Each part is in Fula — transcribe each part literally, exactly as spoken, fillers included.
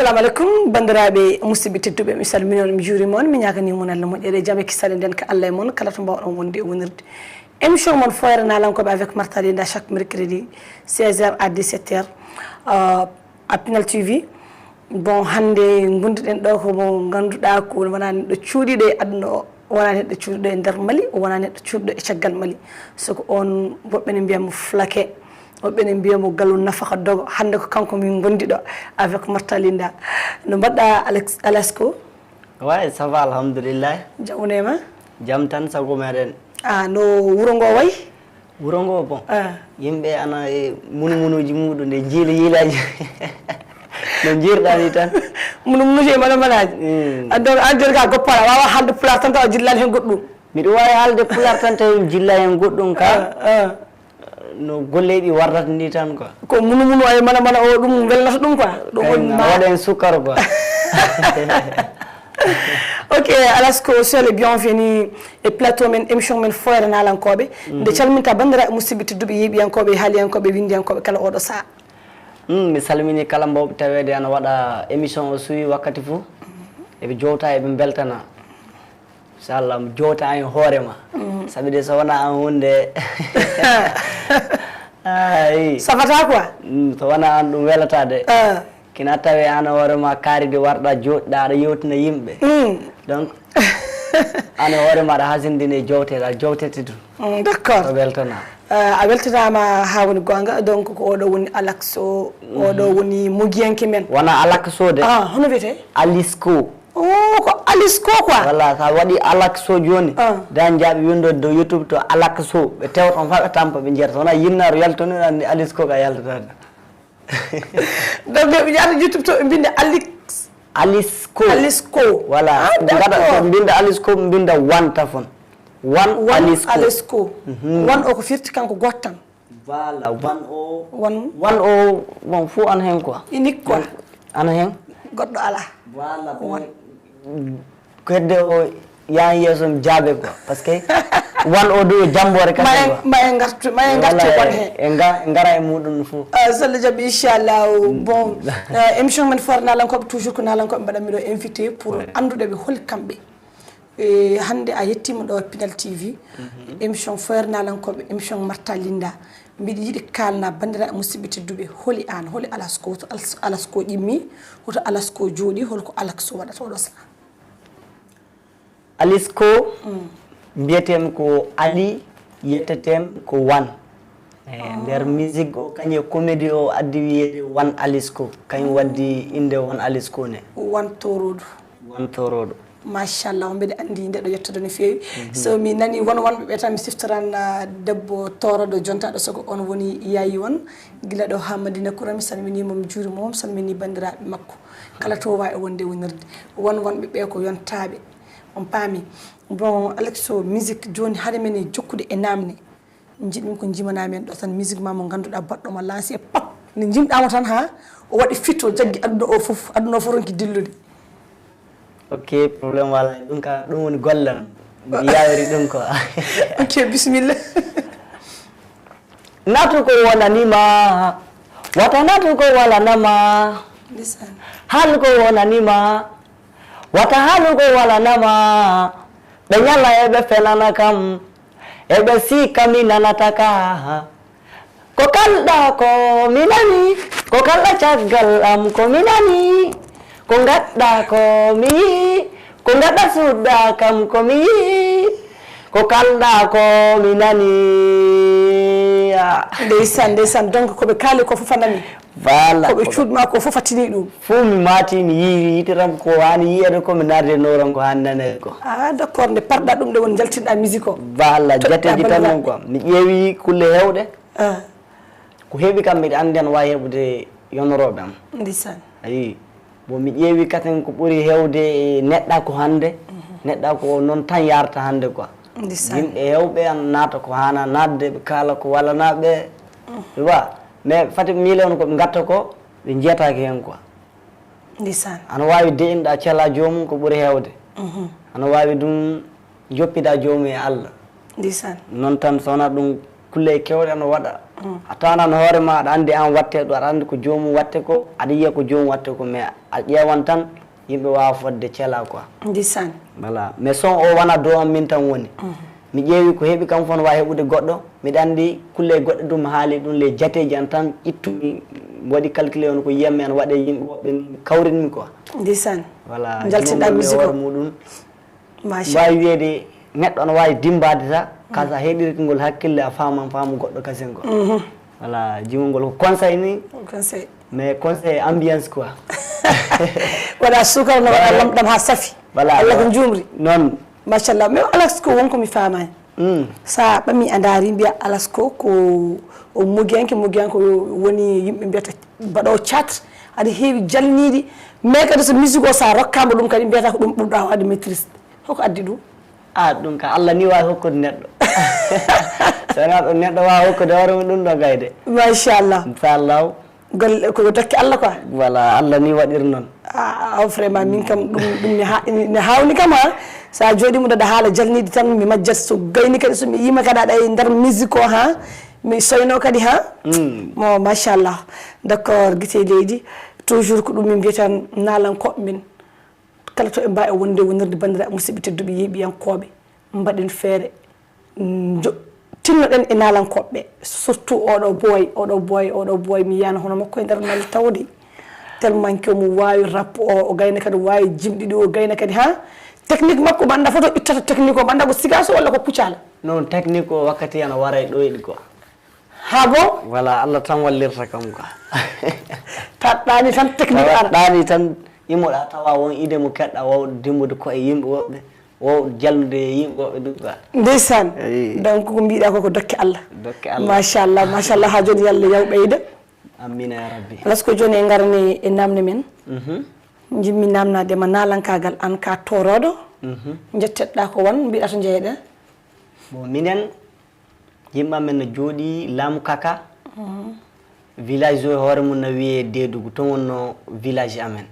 Assalamu aleykum, banndiraaɓe musidɓe tedduɓe, mi salmini on, mi juurima on, mi ñaaganii mon Allah moƴƴere, jam e kisal e ndeenka Allah e mon, kala to mbaawɗon wonde e wonirde. Émission mon Fooyre Naalankooɓe avec Martha Linda, chaque mercredi, seize heures à dix-sept heures, euh, à Pinal T V. Bon, hannde ngonduɗen ɗo ko mo ngannduɗaa ko wonaa neɗɗo cuuɗiiɗo e aduna o, wonaa neɗɗo cuuɗiiɗo e nder Mali, wonaa neɗɗo cuuɗiiɗo e caggal Mali. So ko on, woɓɓe ne mbiya mo Flake, woɓɓe ne mbiya mo Galu Nafaka Dogo. Hannde ko kanko min ngondi ɗo avec Martha Linda. No mbaɗɗaa, Alex, Alasko? Ouais, ça va, alhamdulillah. Jam woni e ma? Jam tan, sago meɗen. Ah, no wuro ngo wayi? Wuro ngo, bon. Ah. Yimɓe ana e munumunooji muɗum, e jiila yiilaaji. No njirɗaa ni tan. Munumunooji e manamanaaji. Mm. An ɗon, an joni ka goppaɗa, a waawaa haalde pulaar tan tawa a jillaani heen goɗɗum. Miɗo waawi haalde pulaar tan tawi mi jillaani heen goɗɗum ka. Ah, ah. No golleeji wardata ni tan quoi. Ko munumunu e manamana o, ɗum welnata ɗum quoi. Ɗum woni ma waɗa heen sukkaro quoi. Ok, Alasko, soyez le bienvenu e plateau men, émission men Fooyre Naalankooɓe. Nde calminta banndiraaɓe musidɓe tedduɓe yeeɓiyankooɓe e haaliyankooɓe winndiyankooɓe kala oɗo sahaa. Mm, mi salmini kala mbawɓe taweede ana waɗa émission o suuwi wakkati fof. Eɓe jowta, eɓe mbeltana. Inchallah, mi jowta en hoore ma. Mm. Sabi de so wonaa an hunde. Ay. Safata quoi? Mm, so wonaa an ɗum welata de. Ah. Kina tawe an hoore ma kaari de warɗa joɗɗa aɗa yewtina yimɓe. Mm. Donc, an hoore ma aɗa hasindini e jowte, aɗa jowtete ɗum. Mm, d'accord. O weltana. Ah, a weltanaama haa woni goonga. Donc, ko oɗo woni Alasko, oɗo woni mogiyanke men. Wona Alasko de. Ah, hono wiyetee? Alisko. Oh, ko Alisko quoi. Voilà, sa waɗi Alasko jooni. Ah. Dan jaaɓi winndo dow YouTube to Alasko. Ɓe tewta on fa ɓe tampa ɓe njiyata. So wonaa yinnaaru yaltoni, anndi Alisko ka yaltata. Donc, ɓe njahata YouTube to ɓe mbinnda Alix. Alisko. Alisko. Voilà. Ah, ɓe ngaɗa, d'accord. Ɓe mbinnda Alisko, ɓe mbinnda One tafon. One One Alisko. Alisko. Mhm. One o ko firti kanko gooto tan. Voilà, one o. One. One o, bon, fof ana heen quoi. Unique quoi. Ana heen. Goɗɗo alaa. Voilà, bon. One. Ko hedde o yahan yeeso mi jaabe quoi. Parce que one o du jamboore kasen quoi. Ma en ngartu, ma en ngartu. Voilà, kon heen. En nga-, en ngara e muɗum fof. Ah, so Allah jaɓi, inchallah. Bon, euh, émission men Fooyre Naalankooɓe, toujours ko Naalankooɓe mbaɗanmi ɗo invité pour anndude ɓe holi kamɓe. E, hannde a yettiima ɗo Pinal T V, émission Fooyre Naalankooɓe, émission Martha Linda. Mbiɗa yiɗi kaalna banndiraaɓe musidɓe tedduɓe, holi aan, holi Alasko, hoto Alas-, Alasko ƴimmi, hoto Alasko jooɗi, hol ko Alasko waɗata oɗo sahaa? Alisko, mbiyeteemi ko Ali, yetteteemi ko One. E nder musique o, kañum e comédie o addi wiyeede One Alisko, kañum waddi innde One Alisko ne. One Torodo. One Torodo. Machallah, mbeɗa anndi nde ɗo yettodo no feewi. So mi nani won wonɓe ɓe tan, mi siftoran, ah, debbo Torodo jontaaɗo, so ko on woni yaayi on. Gila ɗo haa Madina Kura, mi salminii mo, mi juuriima mo, mi salminii banndiraaɓe makko. Kala to waawi wonde wonirde. Won wonɓe ɓe ko yontaaɓe. On paami. Bon, Alasko, musique jooni hade men e jokkude e naamne. Njiɗmi ko njimanaa men ɗo tan musique ma mo ngannduɗaa baɗɗo ma lancé, pap, nde njimɗaa mo tan haa o waɗi fit, o jaggi aduna o fof, aduna o fof ronki dillude. Ok, problème wala, ɗum ka, ɗum woni golle am. Mi yawiri ɗum quoi. Ok, bisimilla. Naatu ko wonani ma, wata naatu ko walana ma. Ndeysaan. Haal ko wonani ma, wata haalu ko walana ma. Ɓe ñala e ɓe fenana kam, e ɓe siika mi nanata ka. Ko kalɗa ko mi nani, ko kalɗa caggal am ko mi nani. Ko ngaɗɗa ko mi yii, ko ngaɗɗa suuɗɗa kam ko mi yii. Ko kalɗa ko mi nani. Ah. Ndeysaan, ndeysaan. Donc, ko ɓe kaali ko fof a nani. Voilà. Ko ɓe cuuɗma ko fof a tini ɗum. Fof mi maati, mi yii, yitiram ko haani yiyeede ko, mi naatde nooram ko haani naneede ko. Ah, d'accord. Nde parɗa ɗum, nde woni njaltinɗa musique o. Voilà, toɗɗa jateeji tan banndiraaɓe. Non quoi. Mi ƴeewi kulle heewɗe. Ah. Ko heewi kam, miɗa anndi ana waawi heɓude yonnorooɓe am. Ndeysaan. A yii. Bon, mi ƴeewi katen ko ɓuri heewde e neɗɗa ko hannde. Mhm. Neɗɗa ko noon tan yaarata hannde quoi. Ndeysaan. Yimɓe heewɓe ana naata ko haana naatde, ɓe kaala ko walanaaɓe. Mhm. Tu vois? Mais fati miile on ko ɓe ngatta ko, ɓe njiyataake heen quoi. Ndeysaan. Ana waawi de'inɗa cela joomum ko ɓuri heewde. Mhm. Ana waawi ɗum joppida joomum e Allah. Ndeysaan. Noon tan, so wonaa ɗum, Kulle kewɗe no waɗa. A tawanan hoore ma, aɗa anndi an watte ɗo, aɗa anndi ko joomum watte ko, aɗa yiya ko joomum watte ko, mais a ƴeewan tan, yimɓe waawa fodde cela quoi. Ndeysaan. Voilà. Mais son o wona do am min tan woni. Mi ƴeewi ko heɓi kam fof no waawi heɓude goɗɗo. Miɗa anndi kulle goɗɗe ɗum haali ɗum les jateeji an tan ittumi, mi waɗi calculé on ko yiyammi an waɗe yimɓe woɓɓe ni kawrinmi quoi. Ndeysaan. Voilà. Njaltinɗa musique o. Hoore muɗum. Machallah. Waawi wiyeede neɗɗo ana waawi dimmbaade tan, ka so a heɗirike ngol hakkille, a faaman faamu goɗɗo kasen quoi. Voilà, jimol ngol ko conseil ni. Conseil. Mais conseil ambiance quoi. Waɗa suukara no waɗa lamɗam haa safi. Voilà. Allah ko njuumri. Noon. Machallah. Mais Alasko won ko mi faamaani. Sa ɓami a ndaari mbiya Alasko ko o mogiyanke, mogiyanke woni yimɓe mbiyata mbaɗoowo chat, aɗa heewi jalniiɗi. Mais kadi so musique o sa rokkaama ɗum kadi mbiyata ko ɗum ɓurɗa waɗde maîtrise. Hoko addi ɗum? A ɗum ka Allah ni waawi hokkude neɗɗo. So wonaa ɗum neɗɗo waawi hokkude hoore mum ɗum ɗo gayde. Machallah. Inchallah. Golle ko yo dokke Allah quoi. Voilà, Allah ni waɗiri noon. Ah, vraiment min kam ɗum ɗum ne ha- ne hawni kam ha. Sa jooɗi mum dada haala jalniɗi tan mi majjat so gayni kadi so mi yima kadi aɗa e nder musique o ha. Mi soyno kadi ha. Mo machallah. D'accord, gite leydi. Toujours ko ɗum min mbiyata nalankoɓe min. Kala to ɓe mbawi wonde wonirde bandiraɓe musidɓe tedduɓe yeeɓiyankooɓe, mbaɗen feere, njo- tinnoɗen e nalankoɓe ɓe, surtout oɗo boy, oɗo boy, oɗo boy mi yiyano hono makko e nder nal tawde. Tellement que omo wawi rap o, o gayna kadi wawi jimɗi ɗi, o gayna kadi ha technique makko ɓanda foto ittata technique o ɓanda ko sigaso walla ko kucala. Non, technique o wakkati ana waray ɗoyɗi quoi. Ha bon? Voilà, Allah tan wallirta kam quoi. Taɗɗani tan technique ara. Taɗɗani tan imoɗa tawa won idée mo keɗɗa wawɗo dimbude ko e yimɓe woɓɓe, wawɗo jalnude e yimɓe woɓɓe ɗum quoi. Ndeysaan. Eyi. Donc ko mbiɗa ko ko dokke Allah. Dokke Allah. Machallah, machallah ha joni yo Allah yaw ɓeyda. Amina ya rabbi. Parce que joni e ngarani e namde men. Mhm. Jimmi namnade ma nalankagal an ka toroɗo. Mhm. Jetteɗa ko wan mbiɗa to jeeɗa. Bon, minen Yimɓe amen no jooɗi laamu kaka. Village o e hoore mum no wiyee Deedugu, toon wonnoo village amen.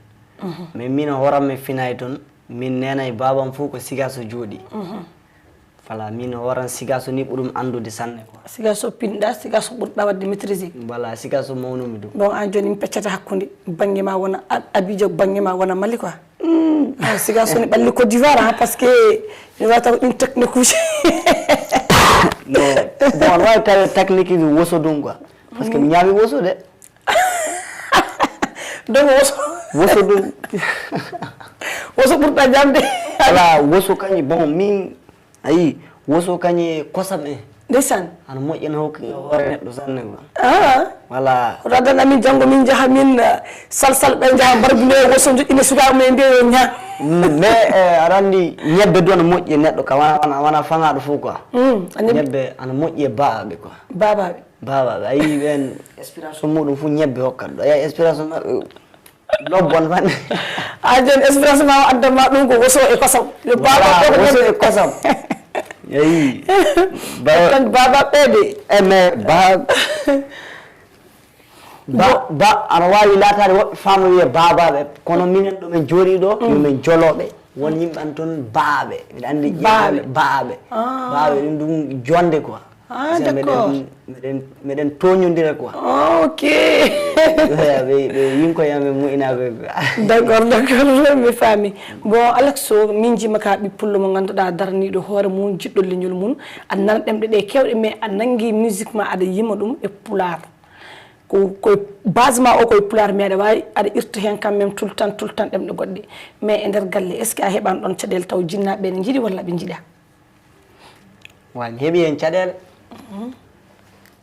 Mais min hoore am mi finaay toon, min neena e baaba am fof ko Sigaso jooɗi. Voilà, min hoore am Sigaso ni ɓurum anndude sanne quoi. Sigaso pinɗa, Sigaso ɓurɗa wadde maîtrisé. Voilà, Sigaso mawnumi ɗum. Bon, an jooni mi peccata hakkunde, bannge ma wona Ab- Abidjan, bannge ma wona Mali quoi. Ah, Sigaso ne ɓalli Côte d'Ivoire, ah, parce que mi wata ko ɗin technique uji. Non, bon, no wawi tawi technique uji woso ɗum quoi. Parce que mi ñaami woso de. Donc woso. Woso ɗum. Woso ɓurɗa ñamde. Voilà, woso kañum, bon, min, ayi, woso kañum e kosam en. Ndeysaan. Ana moƴƴina hokki hoore neɗɗo sanne quoi. Ah. Voilà. Ko addan amin janngo min njaha min, eh, salsal ɓe njaha mbarbinoya woso joƴƴina sukaaɓe mumen mbiya yo ñaam. Mm, mais, eh, aɗa anndi ñebbe du ana moƴƴi e neɗɗo ka wana, wana, wana faŋaaɗo fof quoi. Mm, a ñebbe. Ñebbe ana moƴƴi e baabaaɓe quoi. Baabaaɓe. Baabaaɓe. A yii ɓeen inspiration muɗum fof ñebbe hokkat ɗo. A yii inspiration maɓɓe. Lobbon tan. A jon espérance ma o addan ma ɗum ko woso e kosam. Yo baba ko woso e kosam. Eyi. Tan baba ɓeede. E mais ba ba ba ana wawi latade woɓɓe fama wiye babaɓe kono minen ɗo min jooɗi ɗo yo min joloɓe won yimɓe an toon baaɓe mbiɗa andi ƴeeɓe baaɓe baaɓe ɗum ɗum jonde quoi. Ah, d'accord. Meɗen, meɗen, meɗen toñodira quoi. Ok. Ɓe, ɓe yinkoyamen moƴƴinaaɓe quoi. D'accord, d'accord, mi faami. Bon, Alex Sow, min jima ka ɓi pullo mo ngannduɗaa daraniiɗo hoore mum, jiɗɗo leñol mum. A nana ɗemɗe ɗe kewɗe, mais a nangi musique ma aɗa yima ɗum e pulaar. Ko koye base ma o koye pulaar, mais aɗa waawi aɗa irta heen quand même tout le temps, tout le temps ɗemɗe goɗɗe. Mais e nder galle, est-ce que a heɓan ɗoon caɗeele taw jinnaaɓe ne njiɗi walla ɓe njiɗa? Wa mi heɓi heen caɗeele.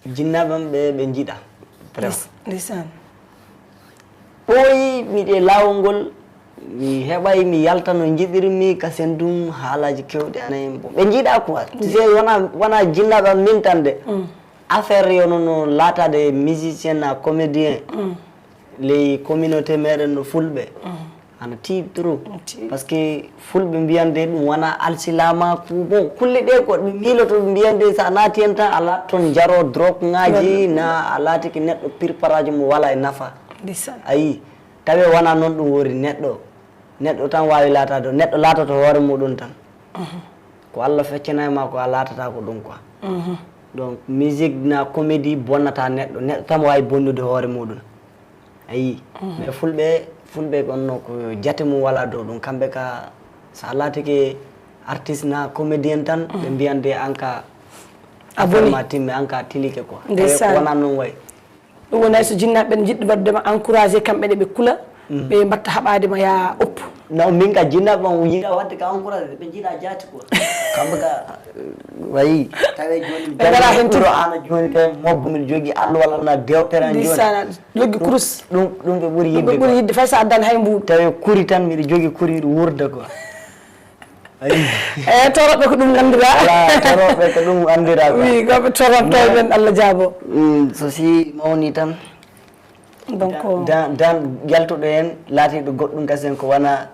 Jinnaaɓe am ɓe ɓe njiɗa. Vraiment. Ndeysaan. Ɓooyi miɗe laawol ngol mi heɓay mi yalta no njiɗirmi kasen ɗum haalaaji kewɗi ana heen ɓe njiɗa quoi. Tu sais wona wona jinnaaɓe am min tan de. Affaire yo no no laataade musicien na comédien. Ley communauté meɗen no fulɓe ana tiiɗi trop. Parce que fulɓe mbiyande ɗum wona alsilamaku bon kulle ɗe ko ɓe miiloto ɓe mbiyande so a naati hen tan a laat toon jaro drogue ngaji na a laatiki neɗɗo pirparaji mo wala e nafa. Ayi tawi wona noon ɗum wori neɗɗo neɗɗo tan wawi laatade neɗɗo laatoto hoore muɗum tan. Ko allah feccana e ma ko a laatata ko ɗum quoi. Donc musique na comédie bonnata neɗɗo, neɗɗo tan waawi bonnude hoore muɗum. A yii. Mais fulɓe, fulɓe onno ko jate mum wala dow ɗum. Kamɓe ka sa laatike artiste na comédien tan, ɓe mbiyande an ka a boni, ma timme, an ka tilike quoi. Ndeysaan. Wona noon wayi. Ɗum woni hay so jinnaaɓe ɓen njiɗɗo waɗde ma encouragé, kamɓe ne ɓe kula, ɓe mbatta haɓaade ma ya oppu. Non, min ka jinnaaɓe on yiɗa waɗde ka encouragé, ɓe njiɗa jaati quoi. Kamɓe ka wayi tawe jooni ɓe ngala hen ɓuro ana jooni tawi mobbo miɗo jogi alluwal ana dewtere an jooni. Ndisana joggi kurus. Ɗum ɗum ɓe ɓuri yidde ɓuri yidde fay so addani hay mbuuɗu. Tawi kuri tan miɗo jogi kuri wuurda quoi. Eyi, toroɓɓe ko ɗum anndira. Voilà, toroɓɓe ko ɗum anndira quoi. Oui, kamɓe toronto men, Allah jaabo. Mm, so si mawni tan. Donc dan dan yaltuɗo hen laatiɗo goɗɗum kasen ko wona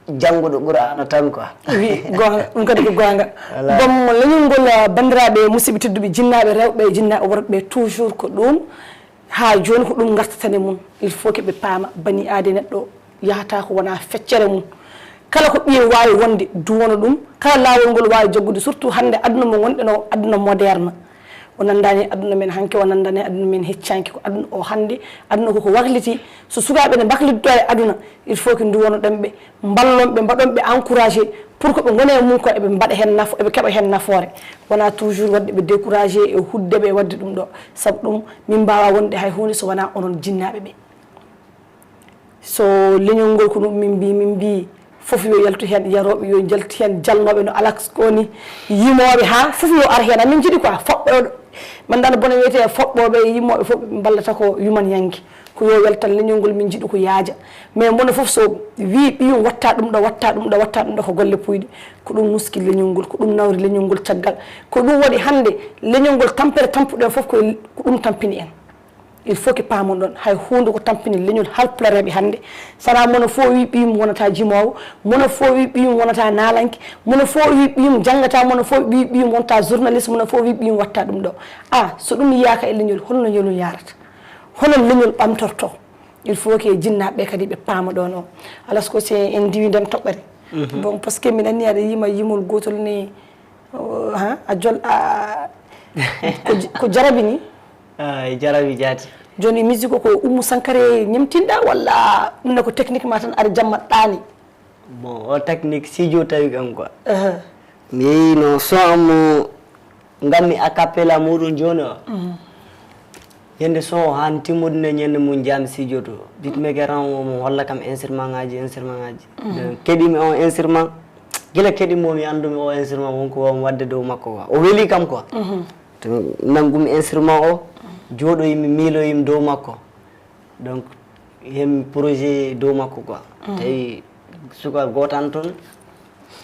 jannguɗo qur'ana tan quoi. Oui, goonga, ɗum kadi ko goonga. Voilà. Bon, leñol ngol, ah, banndiraaɓe musidɓe tedduɓe, jinnaaɓe rewɓe e jinnaaɓe worɓe, toujours ko ɗum. Haa jooni ko ɗum ngartata e mum. Il faut que ɓe paama bani aade neɗɗo yahata ko wona feccere mum. Kala ko ɓiyum waawi wonde duwono ɗum, kala laawol ngol waawi jaggude, surtout hannde aduna mo ngonɗen o, aduna moderne. O nanndani aduna men hanke, o nanndani aduna men heccanke, ko aduna o hannde, aduna koko wakliti. So sukaaɓe ne mbaklitto e aduna, il faut que duwono ɗen ɓe, mballon ɓe, mbaɗon ɓe encouragé pour que ɓe ngona e mum ko eɓe mbaɗa hen nafo, eɓe keɓa hen nafoore. Wona toujours waɗde ɓe découragé e hudde ɓe e waɗde ɗum ɗo. Sabu ɗum, min mbaawa wonde hay huunde so wona onon jinnaaɓe ɓe. So leñol ngol ko ɗum min mbii, min mbii fof yo yaltu heen, yarooɓe yo njaltu heen, jalnooɓe no alaa ko ni, yimooɓe haa fof yo ar heen. Amin njiɗi quoi, foɓɓooɓe, man dana bona wiyetee foɓɓooɓe e yimooɓe fof ɓe mballata ko yuman yanke. Ko yo yaltan leñol ngol, min njiɗi ko yaaja. Mais mbono fof so wii ɓiyum watta ɗum ɗo, watta ɗum ɗo, watta ɗum ɗo, ko golle puyɗe. Ko ɗum muski leñol ngol, ko ɗum nawri leñol ngol caggal. Ko ɗum waɗi hannde leñol ngol tampere tampuɗen fof ko ko ɗum tampini en. Il faut que paamon ɗon, hay huunde ko tampini leñol halpulareeɓe hannde. Sana mono fof wi ɓiyum wonata jimoowo, mono fof wi ɓiyum wonata naalanke, mono fof wi ɓiyum janngata, mono fof wi ɓiyum wonta journaliste, mono fof wi ɓiyum watta ɗum ɗo. A, so ɗum yiyaaka e leñol, holno leñol yarata? Hono leñol ɓamtorto? Il faut que jinnaaɓe ɓe kadi ɓe paama ɗon o. Alas ko si en ndiwi nden toɓɓere. Bon, parce que min anndi aɗa yima yimol gootol ni, o, ha, a jol, a, ko j-, ko jarabi ni? Ah, e jarabi jaati. Jooni musique o ko Oumou Sankare ñemtinɗa walla ɗum ne ko technique ma tan aɗa jamma ɗaani? Bon, o technique studio tawi kam quoi. Aha. Mi yeeyi no son am mo nganmi a cappella muɗum jooni o. Mhm. Ñande son o han timmude nde ñande mum jaami studio to. Beatmaker an o mo holla kam instrument ngaji, instrument ngaji. Mhm. Donc, keɗimi on instrument. Gila keɗimi mo mi anndumi o instrument wonko wawan waɗde dow makko quoi. O weli kam quoi. Mhm. To nanngumi instrument o, jooɗoyimi, miiloyimi dow makko. Donc, hemi projet dow makko quoi. Mhm. Tawi suka gooto an toon,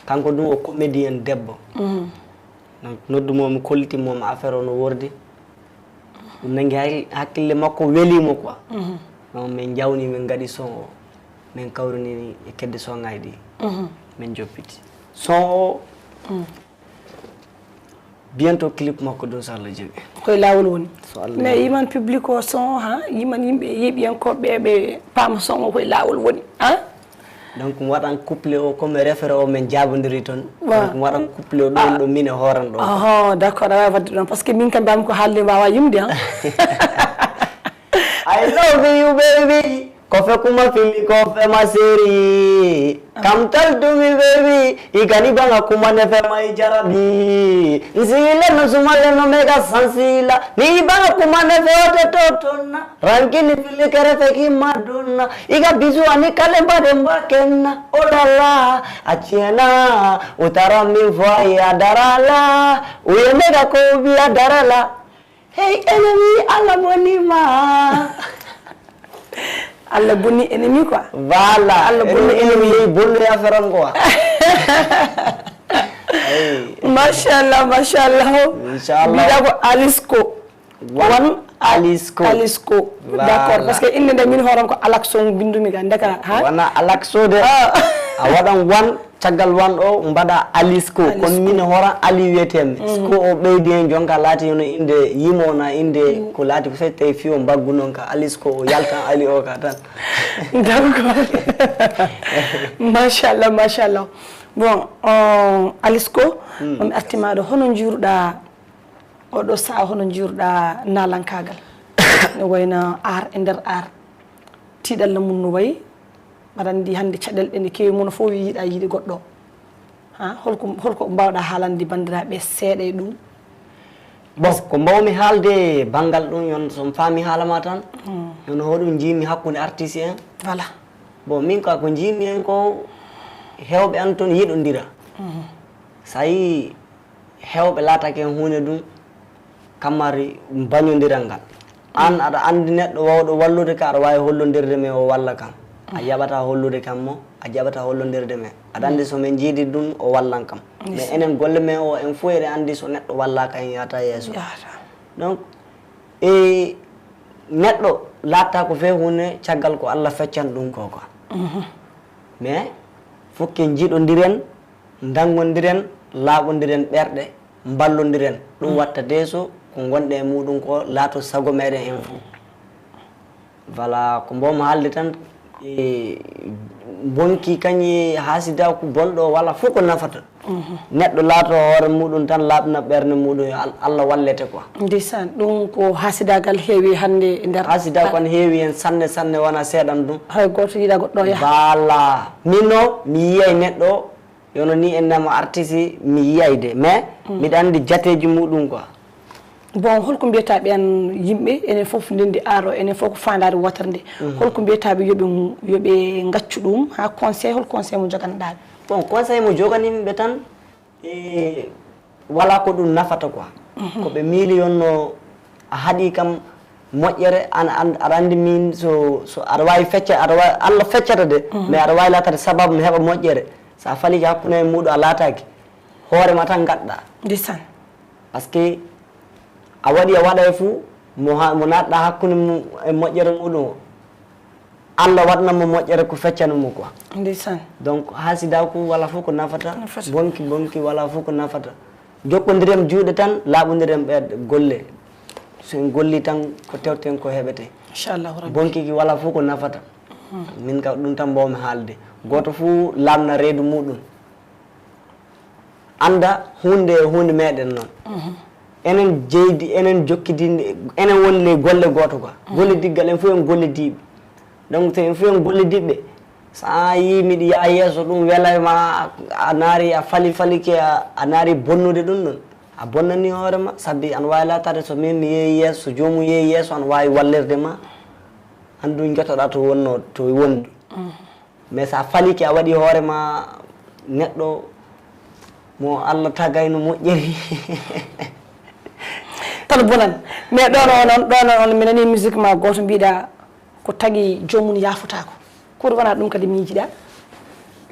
kanko ɗum o comédien debbo. Mhm. Donc, noddumo mi, kollitimo mi affaire o no wordi. Ɗum nanngi hay-, hakkille makko, welimo quoi. Mhm. Donc, min jawni, min ngaɗi son o. Min kawrini e kedde son ngaji ɗi. Mhm. Min joppiti. Son o, mhm. Bientôt clip makko ɗum, so Allah jaɓi. Koye laawol woni. So Allah jaɓi. Mais yiman public o son, ha? Yiman yimɓe, yeeɓiyankooɓe ɓe paama son o koye laawol woni, ha? Donc, mi waɗan couplet o comme référé o, min jaabondiri toon. Wa. Donc, mi waɗan couplet o ɗum ɗo min e hooran ɗo. Oho, d'accord, a waawi waɗde ɗon. Parce que min kam mbiyami ko haalde mi waawa yimde, ha? I love you, baby. Kofe kuma fili kofe masiri. Come tell to me, baby. Ikani banga kuma nefe mai jarabi. Nsile no sumale no mega sansila. Ni banga kuma nefe ote totona. Rankini fili kerefe ki madonna. Iga bizu ani kalemba demba kenna. Oh la la. Achiena. Utara mi voi adarala. Uye mega kobi adarala. Hey, ennemi, Allah boni ma. Allah boni ennemi quoi. Voilà. Allah boni ennemi. Ennemi, bonni affaire am quoi. Hey. Machallah, machallah. Inchallah. Mbiɗa ko Alisco. Wan. Wan Alisco. Alisco. Voilà. D'accord, parce que innde nde min hooram ko Alaxo bindumi ga, ndeka, ha? Wona Alaxo de. Ah. A waɗan wan. Caggal wan o mbaɗa Alisco. Alisco. Kono min horan Ali wiyetee mi. Mm. Siko o ɓeydi hen jonka laati hono innde yimo na innde ko laati ko sey tawi fiyo mbaggu noon ka Alisco o yaltan Ali o ka tan. D'accord. Machallah, machallah. Bon, euh, Alisco, mm, on artima ɗo, hono njiiruɗa Oɗo saha hono njiiruɗa naalankaagal? No wayno ar e nder ar, tiiɗalla mum no wayi? Mbaɗa anndi hannde caɗeele ɗe ne keewi, mono fof wi yiɗa yiɗi goɗɗo. Ha holko holko mbawɗa haalande banndiraaɓe seeɗa e ɗum? Bon, ko mbawmi haalde e banngal ɗum, yon so mi faami haala ma tan, yon hoɗum njiimi hakkunde artiste en. Voilà. Bon, min ka ko njiimi en ko, heewɓe an toon yiɗondira. So a yii heewɓe laatake heen huunde ɗum, kammari bañondiral ngal. Aan aɗa anndi neɗɗo waawɗo wallude ka, aɗa waawi hollondirde me o walla kam. A jaɓataa hollude kam mo, a jaɓataa hollondirde me. Aɗa anndi so min njiidi ɗum o wallan kam. Mais enen golle men o en fof eɗen anndi so neɗɗo wallaaka en yahata yeeso. Donc e neɗɗo laatta ko fee huunde caggal ko Allah feccan ɗum ko quoi. Mais fof ke njiɗondiren, ndanngondiren, laaɓondiren ɓerɗe, mballondiren. Ɗum watta deeso ko ngonɗe e muɗum ko laato sago meɗen en fof. Voilà, ko mbawmi haalde tan, e bonki kañum e haasidaaku bonɗo wala fof ko nafata. Neɗɗo laato hoore muɗum tan laaɓna ɓernde muɗum yo Al- Allah wallete quoi. Ndeysaan, ɗum ko haasidaagal heewi hannde e nder. Haasidaaku an heewi heen sanne sanne wona seeɗan ɗum. Hay gooto yiɗa goɗɗo yaha. Voilà, min o mi yiyay neɗɗo yono ni en nama artiste mi yiyay de mais miɗa anndi jateeji muɗum quoi. Bon, holko mbiyata ɓeen yimɓe, enen fof ndenndi aar o, enen fof ko faandaare wootere nde. Holko mbiyata ɓe yo ɓe yo ɓe ngaccu ɗum, haa conseil, hol conseil mo njoganɗaa ɓe? Bon, conseil mo joganimi ɓe tan, e wala ko ɗum nafata quoi. Ko ɓe miili yonno a haɗi kam moƴƴere, an an- aɗa anndi min so so aɗa waawi fecca, aɗa waawi, Allah feccata de, mais aɗa waawi laatade sababu mi heɓa moƴƴere. So a faliki hakkunde e muɗum a laataki, hoore ma tan ngaɗɗa. Ndeysaan. Parce que a waɗi a waɗa e fuu mo ha- mo naatɗa hakkunde mum e moƴƴere muɗum o, Allah waɗna mo moƴƴere ko feccanu mo quoi. Ndeysaan. Donc haasidaaku wala fof ko nafata. Nafata. Bonki bonki wala fof ko nafata. Jokkondiren juuɗe tan, laaɓondiren ɓerɗe, golle. So en golli tan ko tewten ko heɓete. Inchallahu rabbi. Bonki ki wala fof ko nafata. Min ka ɗum tan mbawmi haalde. Gooto fof laaɓna reedu muɗum. Annda huunde e huunde meɗen noon. Enen jeydi, enen jokkidinde, enen woni ley golle gooto quoi. Golle diggal en fof en golle diiɓe. Donc so en fof en golle diɓɓe, so a yii miɗo yaha yeeso ɗum welay ma, a naari a fali falike, a naari bonnude ɗum ɗon, a bonnani hoore ma, sabi an waawi laataade so min mi yehi yeeso, so joomum yehi yeeso an waawi wallirde ma, an ɗum jotoɗa to wonno to wondi ɗum. Mais so a falike a waɗi hoore ma neɗɗo mo Allah tagayno moƴƴeri. Tan bonan. Mais ɗon o noon ɗon o noon mi nani musique ma gooto mbiɗa ko tagi joomum yaafotaako. Ko wona ɗum kadi miijiɗa?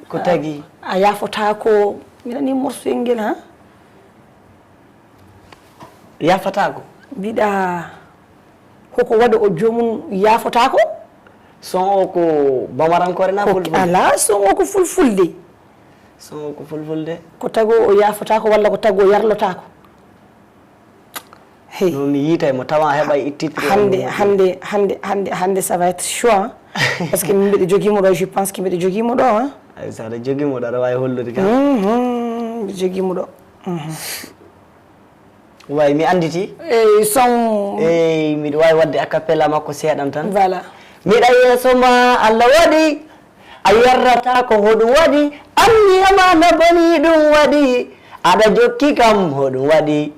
Ko tagi a yaafotaako. Mi nani morceau ngel ha. Yafataako. Mbiɗa hoko waɗa o joomum yaafotaako? Son o ko bamarankoore na fulfulde? Alaa, son o ko fulfulde. Son o ko fulfulde? Ko tago o yaafotaako walla ko tago o yarlotaako? Hey. No mi yiitay mo tawa a heɓay ittitre. Hannde hannde hannde hannde hannde ça va être chaud hein. Parce que min mbiɗa jogii mo ɗo, je pense que mbiɗa jogii mo ɗo hein. Ay so aɗa jogii mo ɗo aɗa waawi hollude kam. Mhm, mbiɗa jogii mo ɗo. Way mi annditi. Eyi son. Eyi miɗo waawi waɗde a cappella makko seeɗan tan. Voilà. Miɗa yeeso ma Allah waɗi a yarrata ko hoɗum waɗi anniyama no boni ɗum waɗi aɗa jokki kam hoɗum waɗi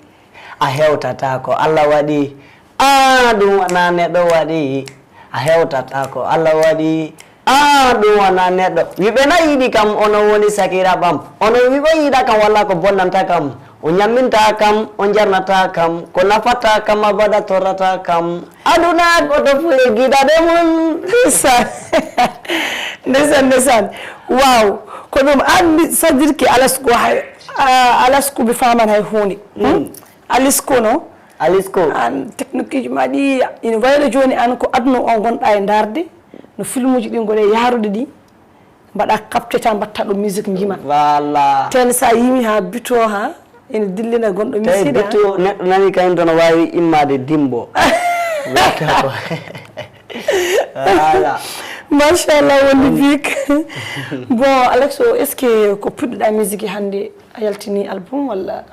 a hewtata ko Allah waɗi a ɗum wona neɗɗo waɗi a hewtata ko Allah waɗi. Aa ɗum wonaa neɗɗo. Wiɓe na yiɗi kam ono woni sakiraɓam. Ono wiɓe yiɗa kam walla ko bonnanta kam. O ñamminta kam, o jarnata kam, ko nafata kam abada torrata kam. Aduna goto fu e giɗaɗe mum. Ndesan. Ndesan ndesan. Waaw. Ko ɗum an mi sadirki alasku hay alasku mi faman hay hunde. Alisko no. Alisko. An technique ji ma ɗi ina wayla joni an ko aduna o gonɗa e darde. No filmuji ɗi gone yaarude ɗi mbaɗa capté ta mbatta ɗo musique jima. Voilà. Tel sa yimi ha buto ha ene dillina gonɗo misida. Tawi buto neɗɗo nani kañum to no wawi immade dimbo. Wata ko. Voilà. Machallah woni bik. Bon Alex o est ce que ko puɗɗoɗa musique hande a yaltini album walla?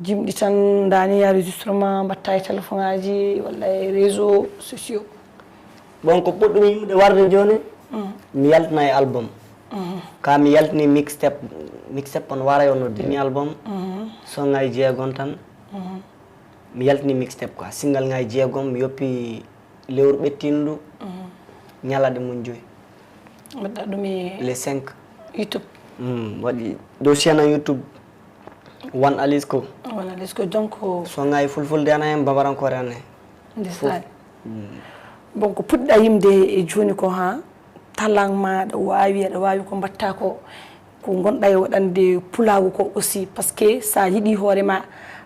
Jimɗi tan, ndani enregistrement, mbatta e téléphone aji walla e réseau sociaux. Bon, ko puɗɗumi yimɓe warde jooni, mi yaltina e album. Ka mi yaltini mixtape, mixtape on waray on no demi album. Son ngaji jeegon tan. Mi yaltini mixtape quoi, single ngaji jeegom, mi yoppi lewru ɓettindu, ñalaɗe mun joyi. Mbaɗɗa ɗum e Les cinq. YouTube. Mm, waɗi dow chaîne YouTube. One Alisco. Wona les ko donc. So ngayi fulfulde ana hen, bambarankoore ana hen. Ndeysaan. Bon, ko puɗɗa yimde e jooni ko ha talan ma aɗa waawi, aɗa waawi ko mbatta ko, ko ngonɗa e waɗande pulaagu ko aussi, parce que sa yiɗi hoore ma,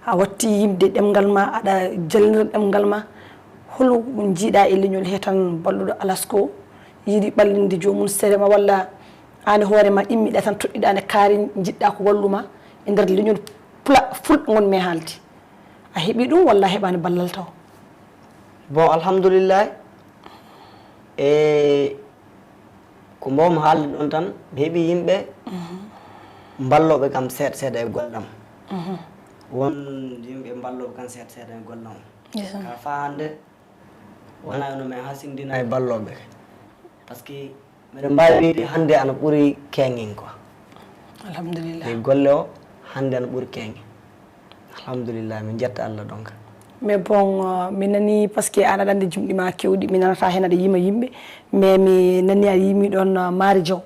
a watti yimde ɗemngal ma, aɗa jallira ɗemngal ma, holo jiiɗa e leñol he tan balluɗo Alasko yiɗi ɓallinde joomum sere ma, walla an e hoore ma immiɗa tan toɗɗiɗa ne kaari jiɗɗa ko walluma e nder leñol pula fulɓe ngonmi e haalde? A heɓi ɗum walla a heɓani ballal taw? Bon, alhamdulillahi, e ko mbawmi haalde ɗon tan, mi heɓi yimɓe mballooɓe kam seeɗa seeɗa e gollam. Won yimɓe mballooɓe kam seeɗa seeɗa e gollam. Ka faa hannde wonaa no mi hasindina e ballooɓe. Parce que miɗo mbaawi wiyde hannde ana ɓuri keengin quoi. Alhamdulillah. E golle o hannde ana ɓuri keengin. Alhamdulillah, min jetta Allah donc. Mais bon, euh, mi nani parce que an aɗa andi jimɗi ma kewɗi, mi nanata hen aɗa yima yimɓe, mais mi nani a yimi ɗon, euh, Mari Diaw.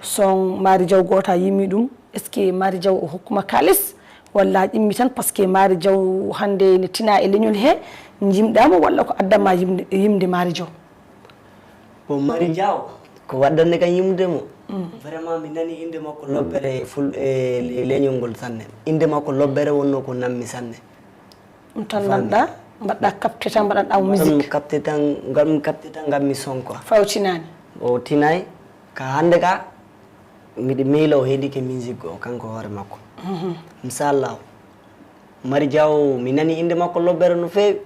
Son Mari Diaw goto a yimi ɗum, est ce que Mari Diaw o hokkuma kalis walla a ƴimmi tan? Parce que Mari Diaw hannde ne tina e leñol he, jimɗamo walla ko addama yimde, yimde Mari Diaw? Bon, Mari Diaw ko waddande kan yimde mo. Vraiment mi nani inde makko lobbere ful e le- leñol ngol sanne. Inde makko lobbere wonno ko nammi sanne. Ɗum tan lanɗa, mbaɗɗa capte tan, mbaɗanɗa musique. Capte tan, ngam capte tan ngam mi son quoi. Fawtinani. O tinay ka hannde ka miɗo miila o heɗike musique o kanko hoore makko. Inchallah. Mari Diaw, mi nani inde makko lobbere no feewi.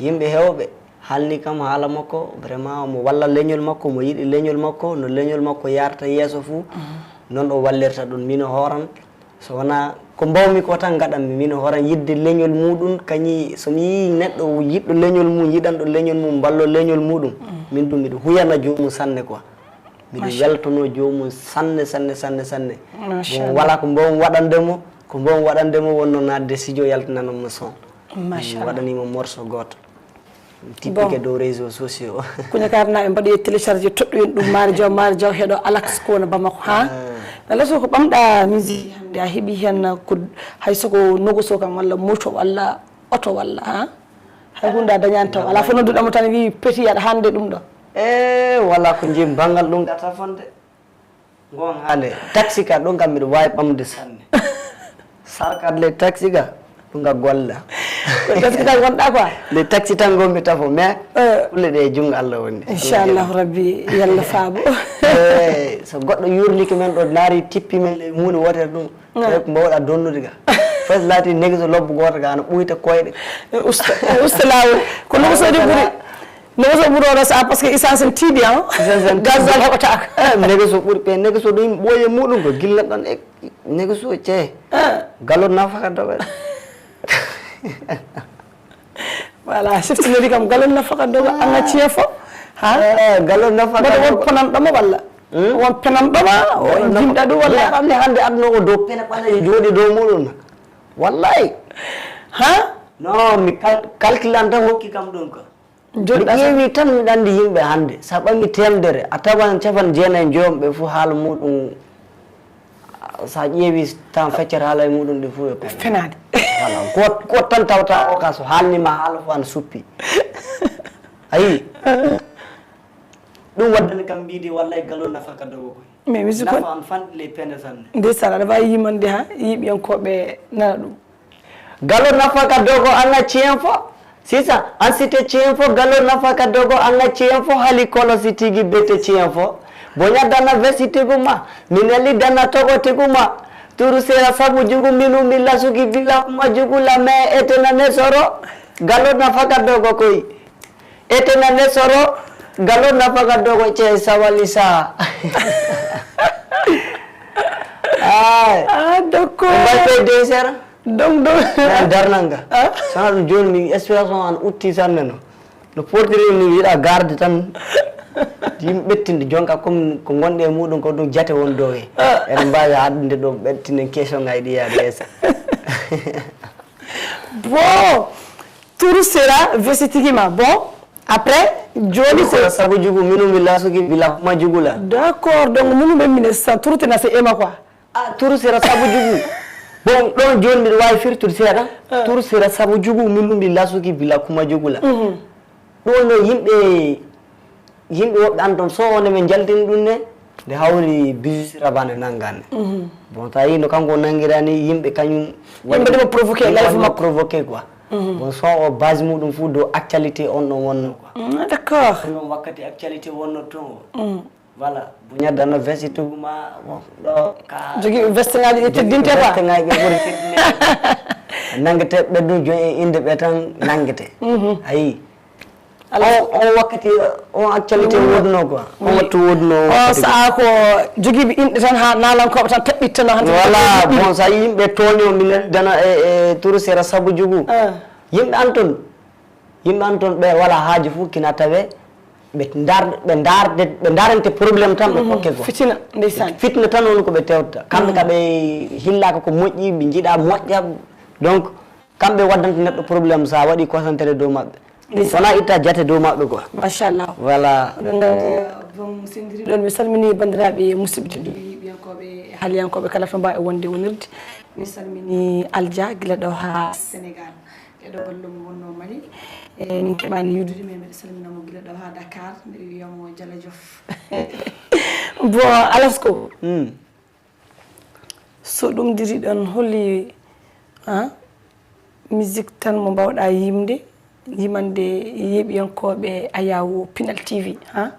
Yimɓe heewɓe haalni kam haala makko, vraiment omo walla leñol makko, omo yiɗi leñol makko, no leñol makko yarta yeeso fuu, noon o wallirta ɗum. Mino hooran, so wonaa ko mbawmi ko tan ngaɗanmi, mino hooran yiɗde leñol muuɗum, kañi so mi yii neɗɗo yiɗɗo leñol mum, yiɗanɗo leñol mum, mballo leñol muuɗum, min ɗum miɗo huyana joomum sanne quoi. Miɗo weltono joomum sanne, sanne, sanne, sanne. Bon, wala ko mbawmi waɗande mo, ko mbawmi waɗande mo wonno naatde studio yaltinanam mo son. Mi waɗanimo morceau gooto. Tippike dow réseau sociaux. Kuñakaarnaaɓe mbaɗoye téléchargé, toɗɗoyen ɗum Mari Diaw, Mari Diaw heɗo Alasko no Bamako ha. Alasko ko ɓamɗa musique hannde a heɓi hen ko hay soko nogoso kam walla moto walla oto walla ha? Hay hunde a dañani taw. Alaa fof nodduɗamo tan wi peti aɗa hande ɗum ɗo. E wala ko jim banngal ɗum gata fonde. Ngon haale taxi ka ɗum kam miɗo waawi ɓamde sanne. Sarkat le taxi ka ɗum ka golla. Ko taxi tan gonɗa quoi? Le taxi tan ngonmi tafo mais kulle ɗe e junngo Allah woni. Inchallahu rabbi yalla faabo. E so goɗɗo yurlike men ɗo naari tippi men le huunde wootere ɗum. Tawi ko mbawɗa donnude ga. Fes laati negeso lobbo gooto ga ana ɓuyta koyɗe. Usta, usta laawol. Ko nogoso ɗi ɓuri. Nogoso ɓuri oɗo saha parce que essence en tiiɗi an. Gazole heɓataako. Negeso ɓuri ɓe negeso ɗo yimɓe ɓooye muɗum ko gilla ɗon e negeso cee. Galo nafaka doɓe. Voilà, siftinori kam galon nafaka dogo anga ciefo. Ha? Galon nafaka. Mboɗo won ponan ɗomo walla? Won penan ɗoma, won jimɗa ɗum walla? Hande hande aduna o dow pene ɓaleje jooɗi dow muɗum. Wallahi. Ha? No, mi calculan tan hokki kam ɗum ka. Mi ƴeewi tan miɗa anndi yimɓe hannde so a ɓami teemedere a tawan capan jeenayi joom ɓe fof haala muɗum. So a ƴeewi tan feccere haala e muɗum ɗi fof yo pen. Fenaade. Voilà, goot goot tan tawta o ka so haalnima haala fof ana suppi. Ayi. Ɗum waddani kam mbiidi wallay galo nafa ka dogo koy. Mais musique on nafa an fan ley pene sanne. Ndeysaan aɗa waawi yimande ha yiɓiyankooɓe nana ɗum. Galo nafa ka dogo anga cien fo. Sisa an site cien fo galo nafa ka dogo anga cien fo hali kolo si tigi bete cien fo. Bonya dana vesi tigu ma. Mineli dana togo tigu ma. Turu sera sabu jugu minu mi lasuki bila kuma jugu la me etena ne soro. Galo nafa ka dogo koy. Etena ne soro galo nafa ka dogo ce sawali sa. Ay. Ah, d'accord. Mbalte de sera. Donc, donc. An darnal ngal. Sana ɗum jooni mi espérance on an utti sanne no. No portiri ni yiɗa garde tan. Yimɓe ɓettinde jonka comme ko gonɗe e muɗum ko ɗum jate won dow he. Eɗen mbawi haɗude ɗo ɓettinen question ngaji ɗi yaade yeeso. Bon, tour sera vesti tigi ma. Bon, après, jooni ko Sera sabu jugu minu mi lasuki bila kuma jugula. D'accord, donc munu ɓe mine sa tour tena se ema quoi. Ah, tour sera sabu jugu. Bon, ɗon jooni mbiɗa wawi firtude seeɗa. Tour sera sabu jugu minu mi lasuki bila kuma jugula. Ɗum no yimɓe yimɓe woɓɓe an toon so wonde min jaltini ɗum ne nde hawri bisu sirabande nanngande. Bon, so a yii no kanko nanngirani yimɓe kañum Yimɓe ɗum provoqué life makko. Provoqué quoi. Bon, so o base muɗum fof dow actualité on ɗon wonno quoi. D'accord. Ɗum wakkati actualité wonno toon o. Voilà, buña dano vesti tuguma ɗo ka jogi veste ngaji ɗi teddinte quoi. Veste ngaji ɓe ɓuri teddinede. Nanngete ɓe ɗum jooni e innde ɓe tan nanngete. Ayi. On on wakkati on actualité wodno quoi. On wattu wodno. O sa'a ko jogiiɓe inɗe tan ha nalankoɓe tan teɓɓittano han. Voilà, bon, sa yimɓe tooño minen dana e e tour sera sabu jugu. Yimɓe an toon yimɓe an toon ɓe wala haaju fof kina tawe ɓe ndar ɓe ndarde ɓe ndarante problème tan ɓe kokke quoi. Fitina ndeysaan. Fitna tan woni ko ɓe tewta kamɓe ka ɓe hillaka ko moƴƴi ɓe jiiɗa moƴƴa. Donc kamɓe waddanta neɗɗo problème sa waɗi concentré dow maɓɓe. Wona itta jate dow maɓɓe quoi. Machallah. Voilà. Oɗon nganndi bon sendiri ɗon mi salmini banndiraaɓe musidɓe tedduɓe yiɓiyankooɓe haaliyankooɓe kala to mbaawi wonde wonirde. Mi salmini Alja gila ɗo ha Sénégal. E ɗo gollum wonno Mali. E min keɓani yudude mais mbiɗa salminamo gila ɗo ha Dakar mbiɗa wiyamo Jala Jof. Bon, Alasko. So ɗum diri ɗon holli ah, musique tan mo mbawɗa yimde yimande yeeɓiyankooɓe ayawo Pinal T V ah.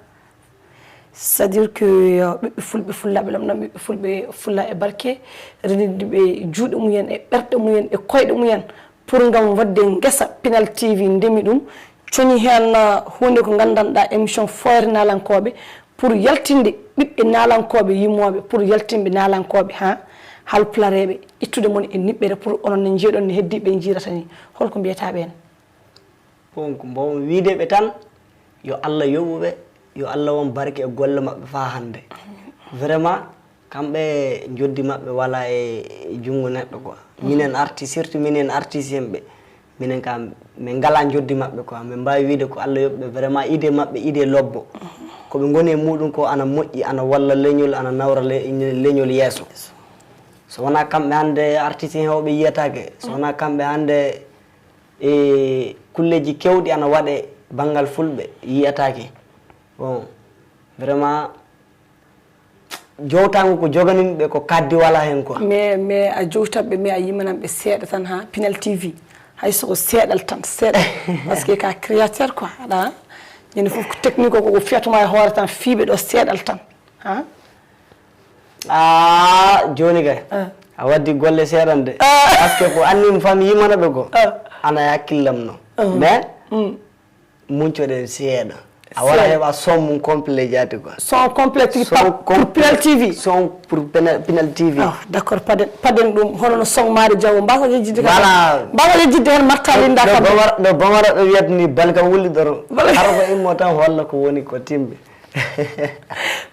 C'est à dire que ɓiɓɓe fulɓe fullaɓe lamɗam ɓiɓɓe fulɓe fulla e barke renidɓe juuɗe mumen e ɓerɗe mumen e koyɗe mumen pour ngam wadde ngesa Pinal T V ndemi ɗum coñi heen huunde ko nganndanɗaa émission fooyre naalankooɓe pour yaltinde ɓiɓɓe naalankooɓe yimooɓe pour yaltinɓe naalankooɓe haa halpulareeɓe ittude mon e niɓɓere pour onon ne njiiɗon ne heddii ɓe njiirata ni holko mbiyataa ɓeen? Bon ko mbawmi wiide ɓe tan yo Allah yoɓu ɓe yo Allah won barke e golle maɓɓe faa hannde. Vraiment kamɓe njoddi maɓɓe wala e junngo neɗɗo quoi. Minen artiste surtout minen artiste en ɓe minen kam min ngala njoddi maɓɓe quoi min mbaawi wiide ko Allah yoɓi ɓe vraiment idée maɓɓe idée lobbo. Ko ɓe ngoni e muɗum ko ana moƴƴi ana walla leñol ana nawra leñol yeeso. So wona kamɓe hannde artiste en heewɓe yiyataake so wona kamɓe hannde e kulleeji keewɗi ana waɗe banngal fulɓe yiyataake. Bon vraiment jowtango ko joganimi ɓe ko kaddi wala hen quoi. Mais mais a jowtat ɓe mais a yimanam ɓe seeɗa tan ha Pinal T V hay soko seeɗal tan seeɗa parce que ka créateur quoi aɗa ñande fof ko technique o koko fiyatuma e hoore tan fiiɓe ɗo seeɗal tan ha. Ah joni kay a waddi golle seeɗan de parce que ko anni mi fami yimana ɓe ko ana e hakkillam no mais muncoɗen seeɗa a wara heɓa son mum complet jaati quoi. Son complet tigi pour Pinal T V. Son pour Pinal T V. Ah, d'accord paden paden ɗum hono no son maari jawo mbasa jejjidde kadi. Voilà. Mbasa jejjidde hen marta linda kam. Ɗo bamara ɓe wiyata ni bal kam wulli ɗoro. Hara ko immo tan holla ko woni ko timmi.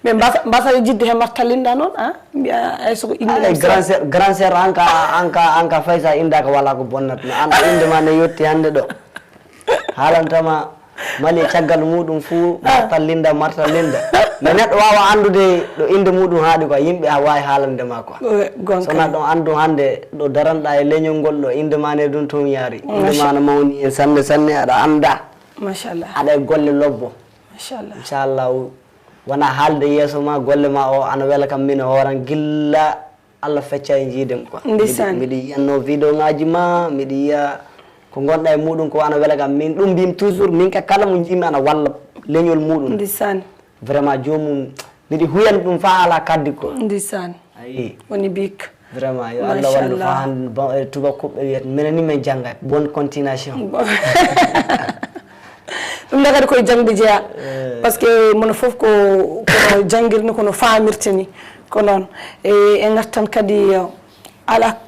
Mais mbasa mbasa jejjidde hen marta linda noon a mbiya ay soko inni. Ay grand sœur grand sœur anka anka anka faysa indaka wala ko bonnat no an inde ma ne yetti hannde ɗo. Haalantama Mali e caggal muɗum fuu martal linda martal linda. No neɗɗo waawa anndude ɗo innde muɗum haaɗi quoi yimɓe a waawi haalande ma quoi. Sona ɗon anndu hannde ɗo daranɗa e leñol ngol ɗo innde ma ne ɗum toon yaari. Innde ma no mawni en sanne sanne aɗa annda. Machallah. Aɗa e golle lobbo. Machallah. Inchallahu wona haalde yeeso ma golle ma o ana wela kam min e hooran gilla. Allah fecca e jiidem quoi. Ndeysaan. Mbiɗa yiyanno vidéo ngaji ma mbiɗa yiya ko gonɗa e muɗum ko ana wela kam min ɗum mbimi toujours min ka kala mo jiimi ana walla leñol muɗum. Ndeysaan. Vraiment jomum mbiɗa huyani ɗum fa ala kaddi quoi. Ndeysaan. Ayi. Woni bik. Vraiment yo Allah wallu fa hande bon e tubakoɓe wiyata minen ni min janggat bonne continuation. Ɗum ɗa kadi koye jangde jeeya. Par ce que mono fof ko kono jangirni kono famirta ni ko noon e e gartan kadi ala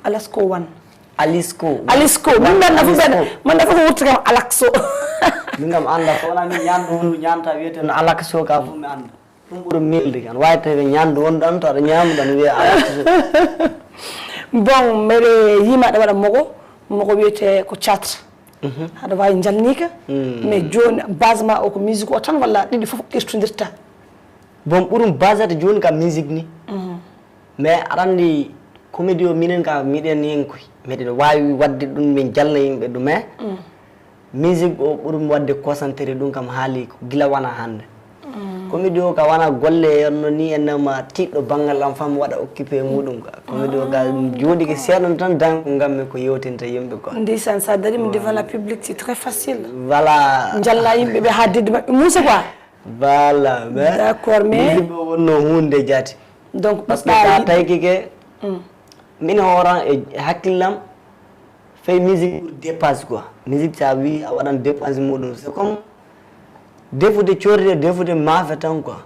Alasko wan. Alisco. Alisco. Min mbaɗa fof mbaɗa. Mbaɗa fof ko wurti kam alakso. Min kam annda so wonaa min ñaamdu wondu ñaamta wiyeten alakso ka fof mi annda. Ɗum ɓuri miilde kan. Waawi tawi ñaamdu wondu ɗan to aɗa ñaama ɗan wiya alakso. Bon, mbeɗe yima aɗa waɗa mogo. Mogo wiyete ko catre. Aɗa waawi njalniika. Mais jooni base ma o ko musique o tan walla ɗiɗi fof irtondirta? Bon, ɓurum basata jooni ka musique ni. Mais aɗa anndi comédie o minen ka miɗen hen koy. Miɗen waawi waɗde ɗum min jalna yimɓe ɗum mais musique o ɓurum waɗde concentré ɗum kam haali ko gila wona hannde. Comédie o ka wona golle yonno ni ennama tiɗɗo banngal am fam waɗa occupé e muɗum ka. Comédie o ka ɗum jooɗike seeɗan tan dan ko ngammi ko yewtinta yimɓe quoi. Ndeysaan, sa darima devant la public c'est très facile. Voilà. Njalla yimɓe ɓe haa deddi maɓɓe muusa quoi. Voilà mais D'accord, mais musique o wonno hunde jaati. Donc Parce que ɓiɓɓa ka yiɗi taykike min hooran e hakkillam fey musique ɓuri dépense quoi. Musique sa wi a waɗan dépense muɗum c'est comme defude corri e defude maafe tan quoi.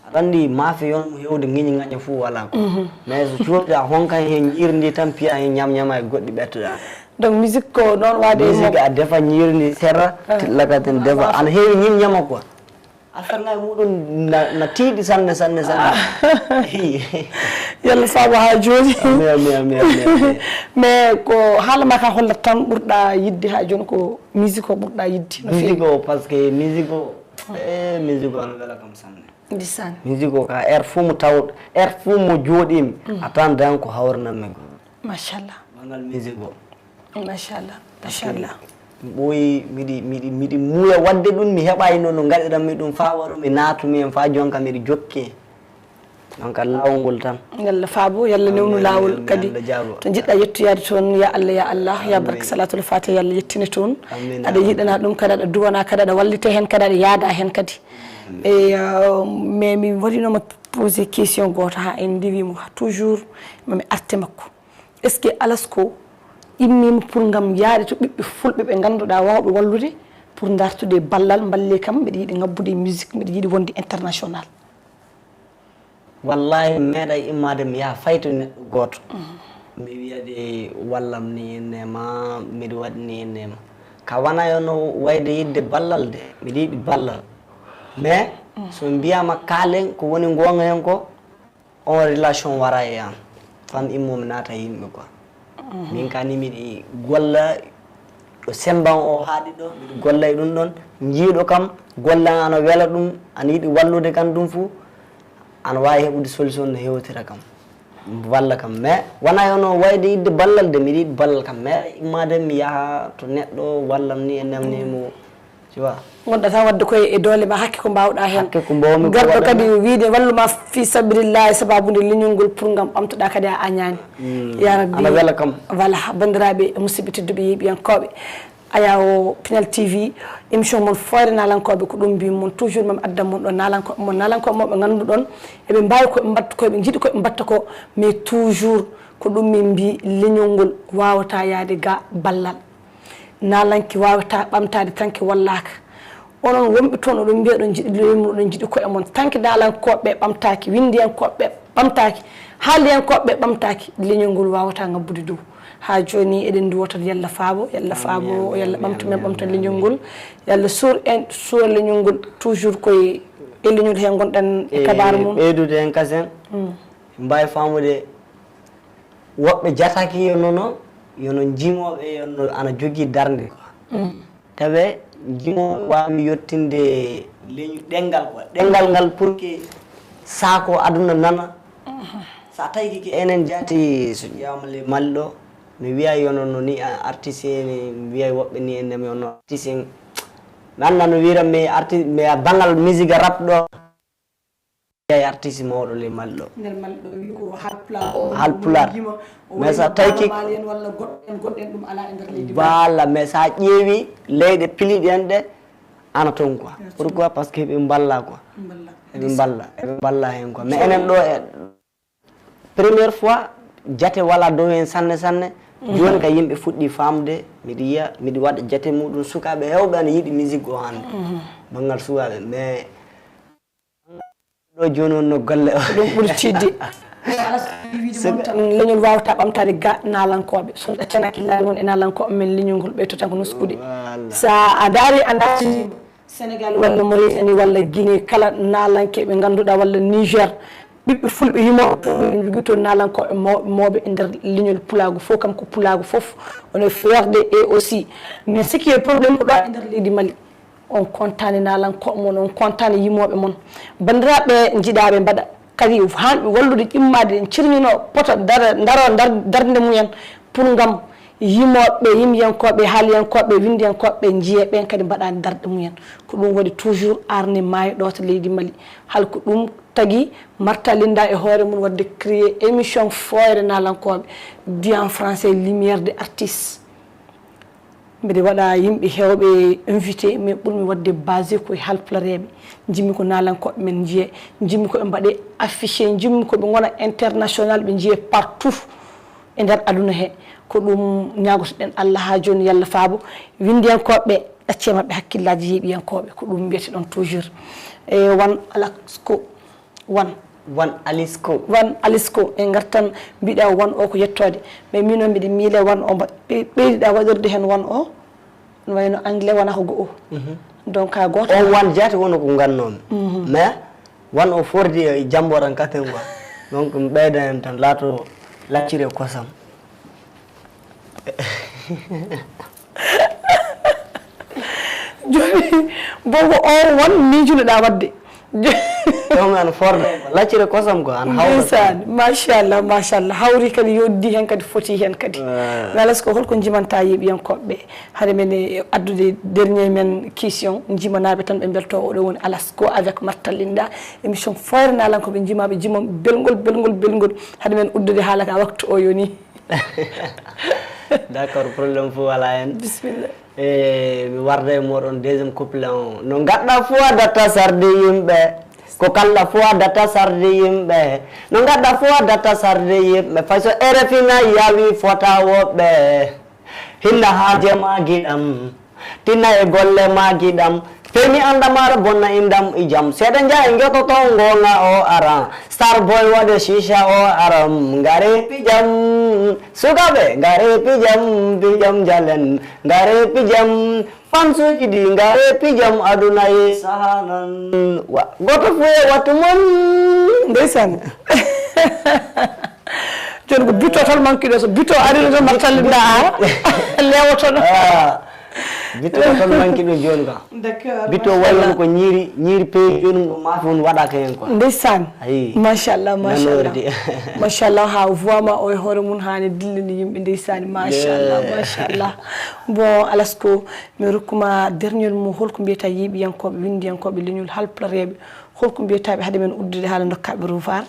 Aɗa anndi maafe yon hewde ŋiñi ŋaña fof wala quoi. Mais so corri a honkan hen ñiiri ndi tan piya hen ñamñama e goɗɗi ɓettoɗa. Donc musique ko noon waade e Musique mo- a defa ñiiri ndi serra lakaten defa ana heewi ñiññama quoi. Affaire ngaji muɗum na, na tiiɗi sanne sanne sanne. Yalla faabo haa jooni. Amin amin amin amin amin. Mais ko haala ma ka hollat tan ɓurɗa yidde haa jooni ko musique o ɓurɗa yidde no feewi? Musique o parce que musique o e musique o ana wela kam sanne. Ndeysaan. Musique o ka heure fof mo taw heure fof mo jooɗimi a tan dan ko hawranammi ko Machallah. Bangal musique o. Machallah. Machallah. Mi ɓooyi miɗi miɗi miɗi muuya waɗde ɗum mi heɓayno no ngaɗiranmi ɗum faa waro mi naatumi en faa jonka miɗi jokki en. Donc a laawol ngol tan. Yalla faabo, yalla newnu laawol kadi to njiɗɗa yettoyaade toon ya Allah ya Allah ya barke salatul fatiha yalla yettine toon. Aɗa yiɗana ɗum kadi aɗa duwana kadi aɗa wallita heen kadi aɗa yaada heen kadi. E mais mi waɗinoma posé question gooto haa en ndiwimo toujours mami arte makko. Est ce que Alasko immima pour ngam yaade to ɓiɓɓe fulɓe ɓe ngannduɗaa waawɓe wallude pour dartude ballal mballe kam mbeɗa yiɗi ngabbude e musique mbeɗa yiɗi wonde international? Wallahi mi meeɗay immaade mi yaha fay to neɗɗo gooto mi wiyade wallam ni enne ma miɗa waɗi ni enne ma ka wona yono wayde yidde ballal de miɗa yiɗi ballal mais so mbiyama kaalen ko woni goonga hen ko on relation wara e an fam immo mi naata e yimɓe quoi min ka ni miɗi golla ɗo semban o haaɗi ɗo miɗi golla e ɗum ɗon jiiɗo kam gollan ana wela ɗum ana yiɗi wallude kan ɗum fou ana wawi heɓude solution no hewtira kam walla kam mais wona yono wayde yidde ballal de miɗi yiɗi ballal kam mais immade mi yaha to neɗɗo wallam ni e namni mo tu vois gonɗa tan wadde koye e doole ma hakke ko mbawɗa hen hakke ko mbawmi ko garɗo kadi waɗanmi wiide walluma fi sabilillahi sababude leñol ngol pour ngam ɓamtoɗa kadi a añani ya rabbi ana wela kam voilà bandiraɓe musidɓe tedduɓe yeeɓiyankoɓe aya o pinal tv émission mon foyre nalankoɓe ko ɗum mbi mon toujours mami addan mon ɗo nalankoɓe mon nalankoɓe moɓe ganduɗon eɓe mbawi koɓe mbatta koɓe jiiɗi koɓe mbatta ko mais toujours ko ɗum min mbi leñol ngol wawata yaade ga ballal nalanki wawata ɓamtade tanke wallaka onon wonɓe toon oɗon mbiya ɗon jiɗi leymu oɗon jiɗi koye mon tanke nalankoɓe ɓamtaki windiyankoɓe ɓamtaki haaliyankoɓe ɓamtaki leñol ngol wawata ngabbude dow ha joni eɗen duwata yalla faabo yalla faabo yalla ɓamtu men ɓamta leñol ngol yalla sur en sur leñol ngol toujours koye e leñol he gonɗen e kabaru mum ɓeydude hen kasen mbawi famude woɓɓe jataki yo nono yono jimoɓe yono ana jogui darde quoi tawi jimoɓe wawi yettinde leñol ɗengal quoi ɗengal ngal pour que sako aduna nana sa tawi kiki enen jaati so ƴewama le malɗo mi wiya yono no ni artiste ni mi wiya woɓɓe ni enne mi ono artiste mi anda no wira mi artiste mi a bangal musique rap ɗo ay artiste mawɗo le malɗo nder malɗo wi ko halpulaar halpulaar mais so tawi kiki en walla goɗɗen goɗɗen ɗum ala e nder leydi voilà mais sa ƴeewi leyɗe piliɗi en ɗe ana toon quoi pourquoi parce que ɓe mballa quoi ɓe mballa ɓe mballa hen quoi mais enen ɗo e première fois jate wala dow hen sanne sanne joni ka yimɓe fuɗɗi famde miɗa yiya miɗa waɗa jate muɗum sukaɓe hewɓe ana yiɗi musique o hande banngal sukaɓe mais ɗo joni wonno golle o ɗum ɓuri tiɗde Leñol waawata ɓamtaade ga naalankooɓe. So ɗaccana hakkillaaji mon e naalankooɓe men leñol ngol, ɓeyto tan ko nuskude. Sa a daari a naatini Sénégal walla Mauritanie walla Guinée, kala naalanke ɓe ngannduɗaa walla Niger, ɓiɓɓe fulɓe yimooɓe fof ɓe njogito naalankooɓe mawɓe mawɓe e nder leñol pulaagu fof, kam ko pulaagu fof. On est fier de et aussi. Mais ce qui est problème ko ɗo e nder leydi Mali, on kontaani naalankooɓe mon, on kontaani yimooɓe mon. Banndiraaɓe njiɗaaɓe mbaɗa kadi haanɓe wallude ƴimmaade en cirñino poto dara ndaro ndar darnde mumen pour ngam yimooɓe, yimyankooɓe, haaliyankooɓe, winndiyankooɓe ɓe njiye ɓen kadi mbaɗa darɗe mumen. Ko ɗum waɗi toujours arne maayo ɗo to leydi Mali. Hal ko ɗum tagi Marta Linda e hoore mum waɗde créer émission Fooyre Naalankooɓe, dit en français Lumière de Artiste. Mbeɗe waɗa yimɓe heewɓe invité, mais ɓurmi waɗde basé ko e halplareeɓe. Njimmi ko naalankooɓe men njiye, njimmi ko ɓe mbaɗe affiché, njimmi ko ɓe ngona international, ɓe njiye partout e nder aduna he. Ko ɗum ñaagotoɗen Allah haa jooni, yalla faabo winndiyankooɓe ɓe, ɗacce maɓɓe hakkillaaji yeeɓiyankooɓe. Ko ɗum mbiyete ɗon toujours. E wan Alasko, wan. Wan Alisko. Wan Alisko, en ngartan mbiɗa wan o ko yettoode. Mais min o mbiɗa miile wan o mba-, ɓe-, ɓeydiɗa waɗirde heen wan o. No wayno anglais wona ko go'o. Mhm. Donc ka gooto. On wan jaati woni ko ngannoomi. Mhm. Mais wan o fordi e jamboran katen quoi. Donc mi ɓeyda heen tan laato laccire kosam. Jooni, bongo o won miijunoɗaa waɗde? Ɗum ana forda. Laccire kosam ko ana hawra. Ndeysaan, machallah, machallah. Hawri kadi, yoddi heen kadi, foti heen kadi. Ah. Mais Alasko, holko njimanta yeeɓiyankooɓe ɓe? Hade men e addude dernier men question, njimanaaɓe tan ɓe mbelto, oɗo woni Alasko avec Marta Linda. Émission Fooyre Naalankooɓe, njima ɓe jimam belngol, belngol, belngol. Hade men uddude haala ka waktu o yoni. D'accord, problème fof alaa heen. Bisimilla. E mi warda e mooɗon deuxième couplet on. No ngaɗɗa fof adata sarde yimɓe. Ko kalla fof adata sarde yimɓe. No ngaɗɗa fof adata sarde yimɓe. Fay so R F I na yaawi fota woɓɓe. Hinna haaje ma giɗam. Tinna e golle ma giɗam. Femi andam ara bonna indam e jam. Seeɗa njaay njototo ngonga o ara. Star boy waɗe shisha o aram. Ngare pijam. Sukaɓe, ngare pijam, pijam jalen. Ngare pijam. Fansuji ɗi, ngare pijam aduna e sahanan. Wa, goto fu e wattu mon. Ndeysaan. Jooni ko bito tan manki ɗo, so bito arino tan ma tallinɗa a lewotono. Ah, bito tan manki ɗo jooni ka. D'accord, bito machallah. Wayno ko ñiiri, ñiiri peeji jooni ɗum maafe on waɗaka heen quoi. Ndeysaan. Ayi. Machallah, machallah. Nanoordi. Machallah, ha voix ma o e hoore mum haani dillini yimɓe ndeysaan. Machallah, yeah. Machallah. Bon, Alasko, mi rokkuma dernier mot, holko mbiyata yeeɓiyankooɓe, winndiyankooɓe, leñol halplareeɓe, holko mbiyataɓe hade men uddude haala dokkaɓe rovar?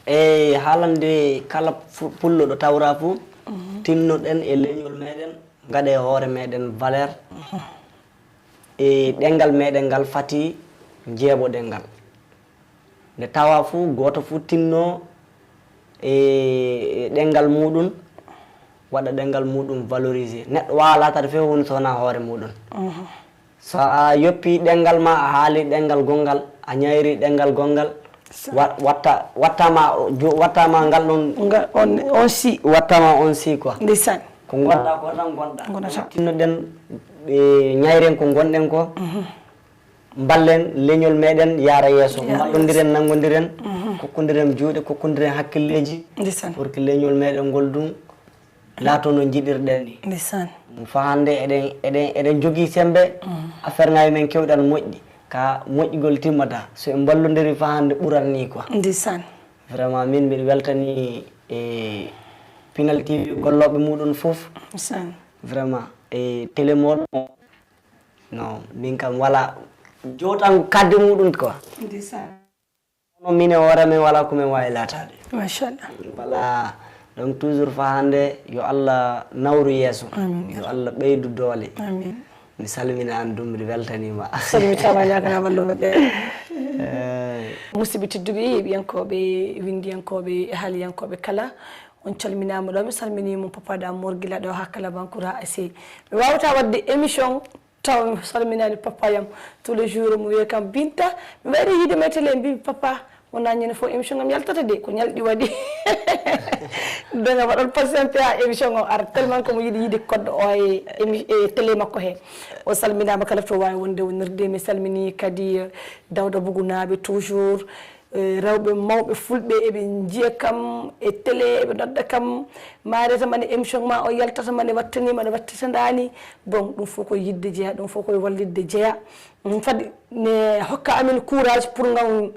Eyi, haalande kala fu-, pullo ɗo tawra fu, mhm, tinnoɗen e leñol meɗen, ngaɗe hoore meɗen valeur. Mhm. E ɗengal meɗen ngal fati jeeɓoɗen ngal. Nde tawa fu, gooto fu tinno e, e ɗengal muɗum, waɗa ɗengal muɗum valorisé. Neɗɗo wawa latade few woni so wona hoore muɗum. Mhm. So a yoppi ɗengal ma, a haali ɗengal gongal, a ñayri ɗengal gongal, sa- wa-, watta, wattama o-, jo-, wattama ngal ɗon. Nga-, on, on si. Wattama on si quoi. Ndeysaan. Ko gonɗa ko tan gonɗa. Gonɗa tan. Tinnoɗen, e, ñayren ko gonɗen ko. Mhm. Mballen leñol meɗen yaara yeeso. Yaara yeeso. Mballondiren, nanngondiren, mhm, kokkondiren juuɗe, kokkondiren hakkilleeji. Ndeysaan. Pour que leñol meɗen ngol ɗum laato no njiɗirɗen ni. Ndeysaan. Ɗum fa hannde eɗen, eɗen, eɗen jogii semmbe, mhm, affaire ngaji men kewɗan moƴƴi. Ka moƴƴugol timmata. So en mballondiri fa hannde ɓuran ni quoi. Ndeysaan. Vraiment, min mbiɗa weltani e Pinal T V gollooɓe muɗum fof. Ndeysaan. Vraiment, e télé moɗon. Non, min kam wala jootango kaddi muɗum quoi. Ndeysaan. Kono min e hoore men wala ko min wawi latade. Machallah. Voilà. Donc toujours fa hannde yo Allah nawru yeeso. Amin. Yo Allah ɓeydu doole. Amin. Mi salmina an dum, mi weltanima. Salmitama, ñaganama Allah moƴƴere. Eh. Musidɓe tedduɓe, yeeɓiyankooɓe, winndiyankooɓe, e haaliyankooɓe kala, on calminama ɗo. Mi salminima Papa Dam Mor gila ɗo ha Kalabankura A C. Mi wawata wadde émission taw mi salminani papa yam. Tous les jours mo wiya kam, Binta, mi wayri yiide ma e télé, mbimi, papa, Wonaa ñande fof émission am yaltata de, ko ñalɗi waɗi. Donc, waɗon patienté ha émission o ara, tellement ko mo yiɗi yiide code o e émi-, e télé makko he. O salminaama kala to waawi wonde wonirde. Mi salmini kadi, eh, Dawda Bugunaaɓe toujours, eh, rewɓe mawɓe fulɓe eɓe njiya kam e télé, eɓe nodda kam. Maareta mane émission ma o yaltata mane wattani, mane wattata ndaani. Bon, ɗum fof ko yiɗde jeya, ɗum fof ko wallitde jeya. Mm, fadi ne hokka amen courage pour ngam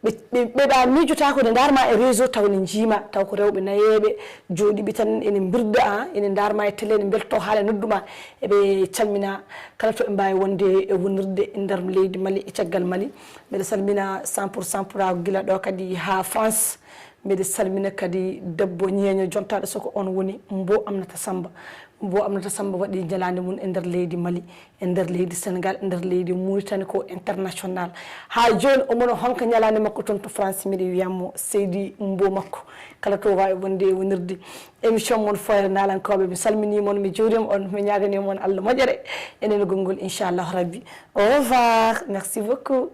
ɓe, ɓe, ɓe ɓa miijotaako ne ndaar ma e réseau taw ne njiima, taw ko rewɓe nayeeɓe jooɗiiɓe tan ene mbirda, ah, ene ndaar ma e télé, ene mbelto haala noddu ma. Eɓe calmina kala to ɓe mbaawi wonde e wonirde e nder leydi Mali e caggal Mali. Mbeɗa salmina cent pour cent Pulaagu gila ɗo kadi haa France. Mbeɗa salmina kadi debbo ñeeño jontaaɗo soko on woni Mbo Amnata Samba. Mbo Amnata Samba waɗi ñalaande mum e nder leydi Mali, e nder leydi Sénégal, e nder leydi Mauritanie ko international. Haa jooni omo no honka ñalaande makko toon to France, mbiɗa wiyamo seydi Mbo makko. Kala to waawi wonde e wonirde émission mon Fooyre Naalankooɓe, mi salminii mon, mi juuriima on, mi ñaaganii mon Allah moƴƴere. Enen gonngol inchallah rabbi. Au revoir. Merci beaucoup.